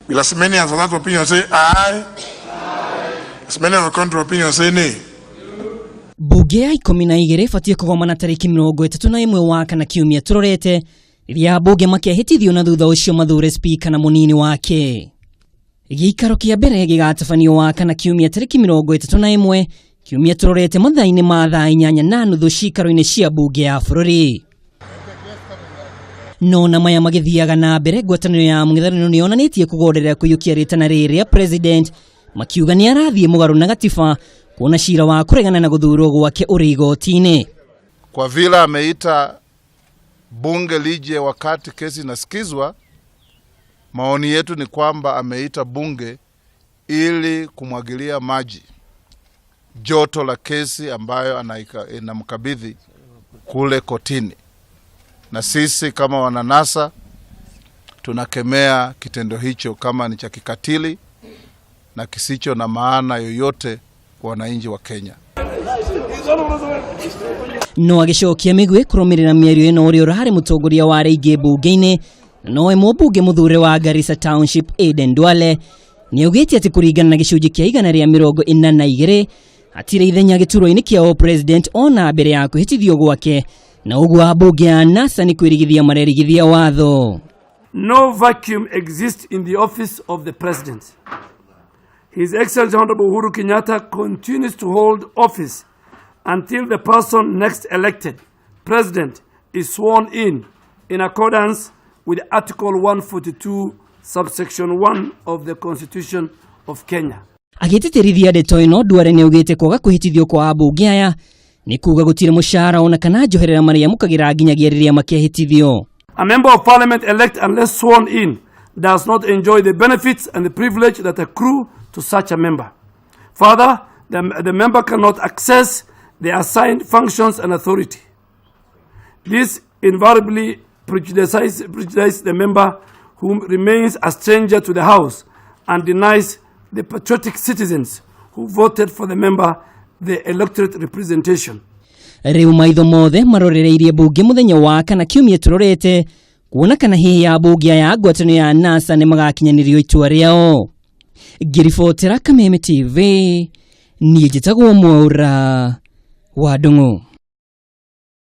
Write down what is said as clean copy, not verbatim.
Will as many as of that opinion say aye? As many of the contrary opinion say nay. Mbunge ya 12 ĩbatiĩ kũgomana tarĩki 31 wa kana kiumia tũrorete, rĩrĩa ambunge makehĩtithio na thutha ũcio mathure spika na mũnini wake. Gĩikaro kĩa mbere gĩgatabanio wa kana kiumia tarĩki 31 kiumia tũrorete mathaa-inĩ ma thaa 8:30 ciikaro-inĩ cia mbunge ya bũrũri. No na maya magĩthiaga na mbere, ngwatanĩro ya mũng'ethanĩro nĩ yonanĩtie kũgonderera kũiyũkia rĩtana rĩrĩa president, makiuga nĩ arathiĩ mũgarũ na gatiba kuona cira wa kũregana na gũthurwo gwake ũrĩ igoti-inĩ. Kwa vile ameita bunge lije wakati kesi inasikizwa, maoni yetu ni kwamba ameita bunge ili kumwagilia maji joto la kesi ambayo inamkabidhi kule kotini, na sisi kama wananasa tunakemea kitendo hicho kama ni cha kikatili na kisicho na maana yoyote kwa wananchi wa Kenya. No agĩcokia mĩgwĩ kũrũmĩrĩra mĩario ĩno, ũrĩa ũrarĩ mũtongoria wa arĩa aingĩ mbunge-inĩ na nowe mũmbunge mũthure wa Garissa Township Aden Duale nĩ augĩte atĩ kũringana na gĩcunjĩ kĩa 142 hatirĩ ithenya gĩturwa-inĩ kĩa president ona mbere ya kwĩhĩtithio gwake, na ũguo ambunge a NASA nĩ kwĩrigithia marerigithia watho. No vacuum exists in the office of the president. His Excellency Honorable Uhuru Kenyatta continues to hold office until the person next elected president is sworn in accordance with Article 142, subsection 1 of the Constitution of Kenya. Agĩtĩtĩrithia ndeto ĩno, Duale nĩ augĩte kwaga kwĩhĩtithio kwa ambunge aya nĩ kuga gũtirĩ mũcara ona kana njoherera marĩamũkagĩra nginyagia rĩrĩa makehĩtithio. A member of parliament elect unless sworn in does not enjoy the benefits and the privilege that accrue to such a member. Further, the member cannot access the assigned functions and authority. This invariably prejudices the member, who remains a stranger to the House, and denies the patriotic citizens who voted for the member the electorate representation. Rĩu maitho mothe marorereirie mbunge mũthenya wa kana kiumia tũrorete kuona kana hihi ambunge aya a ngwatanĩro ya NASA nĩ magakinyanĩrio itua rĩao. Ngĩribotera Kameme TV, niĩ njĩtagwo Mwaũra wa Ndung'u.